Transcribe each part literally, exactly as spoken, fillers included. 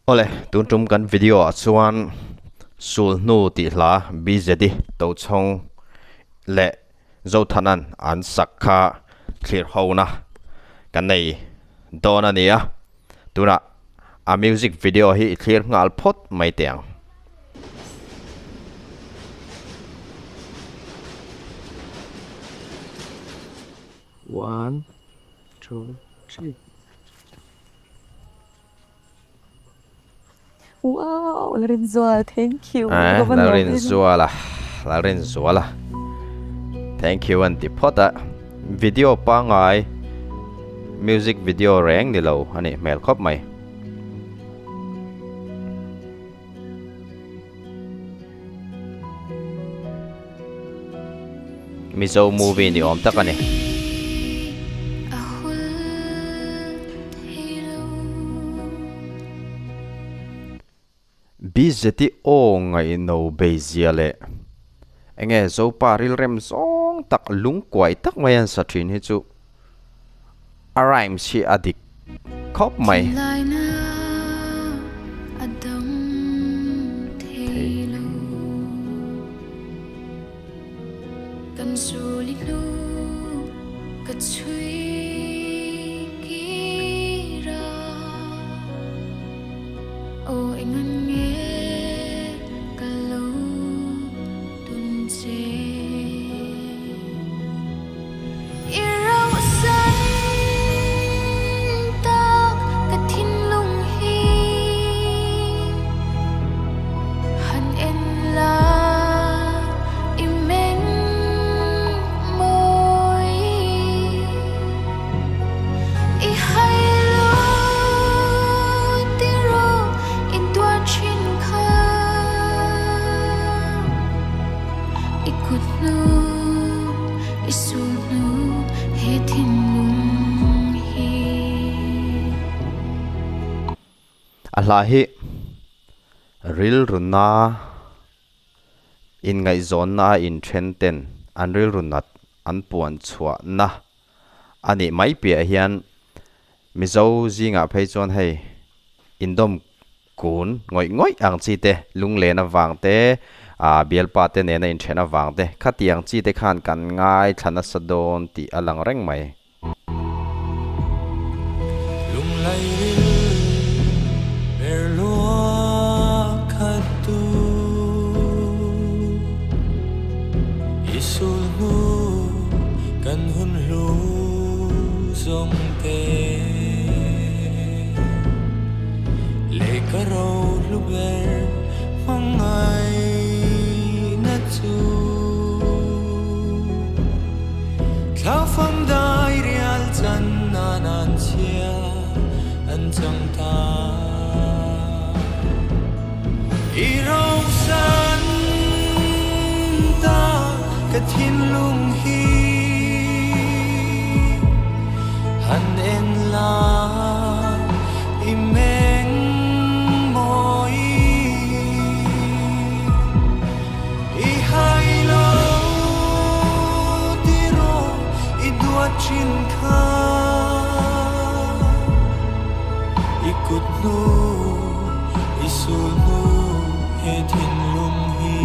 Awle, tun ṭum kan video-a chuan Sulhnu tih hla B Z D Tochhawng le Zothanan an sak kha thlir hona kan nei dawn a ni a. Tuna a music video hi i thlir nghal phawt mai teh ang. One, two, three. Wow, Lalrinzual, thank you. Eh, Lalrinzual a, Lalrinzual a. Thank you an ti phawt a. Video pangngai, music video reng ni lo a ni hmel khawp mai. Mizo movie ni awm tak a ni. B Z D aw ngaino beizia le enge Zopa rilrem zawng tak lungkuai tak mai an sa ṭhin hi chu. A rhymes hi a dik khawp mai. Thil laina a dang thei lo. Kan suli hnu ka chhui kir a. Aw, engtin nge ka lo tun che. I rosen tak ka thinlung hi han en la i meng mawi. I hai lo ti ro i duat ṭhin kha. I kut hnu, i sul hnu, he thinlung hi. A hla hi rilru na, inngaihzawnna a inṭhen ten an rilru nat an puan chhuahna a nih mai pi a hian Mizo zingah phei chuan hei indawm kun ngawih ngawih ang chi te, lunglen avang te, a, bialpa te nena inṭhen avang te, khati ang chi te khan kan ngaithla nasa dawn tih a lang reng mai. Lunglai ril ber lua khat tu i sul hnu kan hun hlu zawng te. Lei ka ro hlu ber hmangaina chu. Thla fam dai rial chan nan an chhia an chang ta. I rosen ta ka thinlung hi han en la i meng mawi. I hai lo ti ro i duat ṭhin kha. I kut hnu, i sul hnu, he thinlung hi.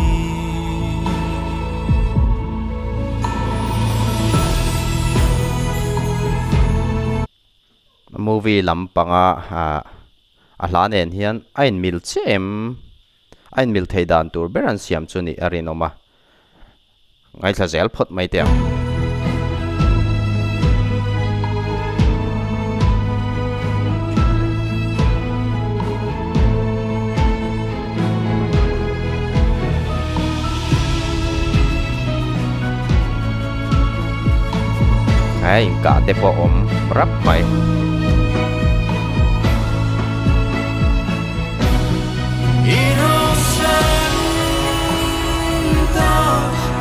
Movie lampanga, a, a hla nen hian a inmil che em? A inmil thei dan tur ber an siam chu nih a rinawm a. Ngaithla zel phawt mai teh ang. Hei, inkah te pawh awm rap mai. I rosen ta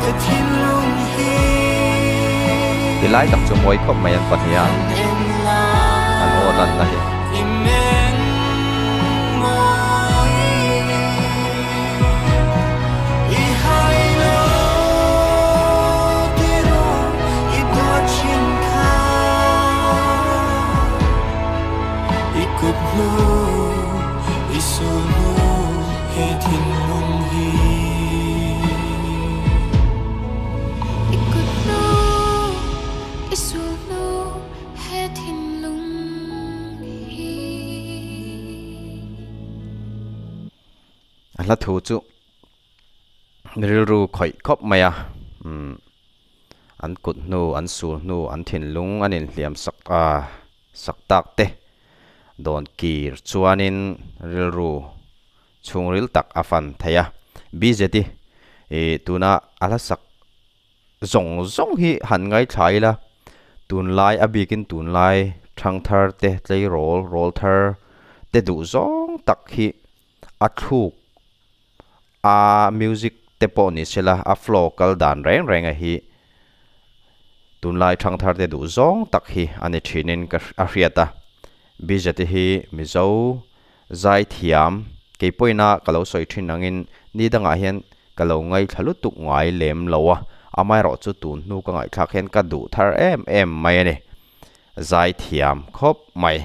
ka thinlung hi. Ti lai tak chu mawi khawp mai an pahnih a. An aw lanna hi. I meng mawi. I hai lo ti ro i duat ṭhin kha. I kut hnu, i Thinlung hi. I kut hnu, i sul hnu, he thinlung hi. A hla thu chu rilru khawih khawp mai a. Hmm. An kut hnu, an sul hnu, an thinlung an inhliam sak, a, sak tak te dawn kir chuanin rilru chhungril tak a fan thei a. B Z-i, e, tuna a hla sak zawng zawng hi han ngaithla ila. Tunlai a bikin tunlai ṭhangthar te, tleirawl, rawl thar te duh zawng tak hi a thluk a music te pawh ni sela, a flow kal dan reng reng a hi tunlai ṭhangthar te duh zawng tak hi a ni ṭhinin ka, a hriat a. B Z-i hi Mizo zaithiam, kei pawhin ka lo sawi ṭhin angin, ni dangah hian ka lo ngaithla lutuk ngai lem lo a, amaherawhchu tun hnu ka ngaihthlak hian ka duh thar em em mai a ni. Zaithiam khawp mai.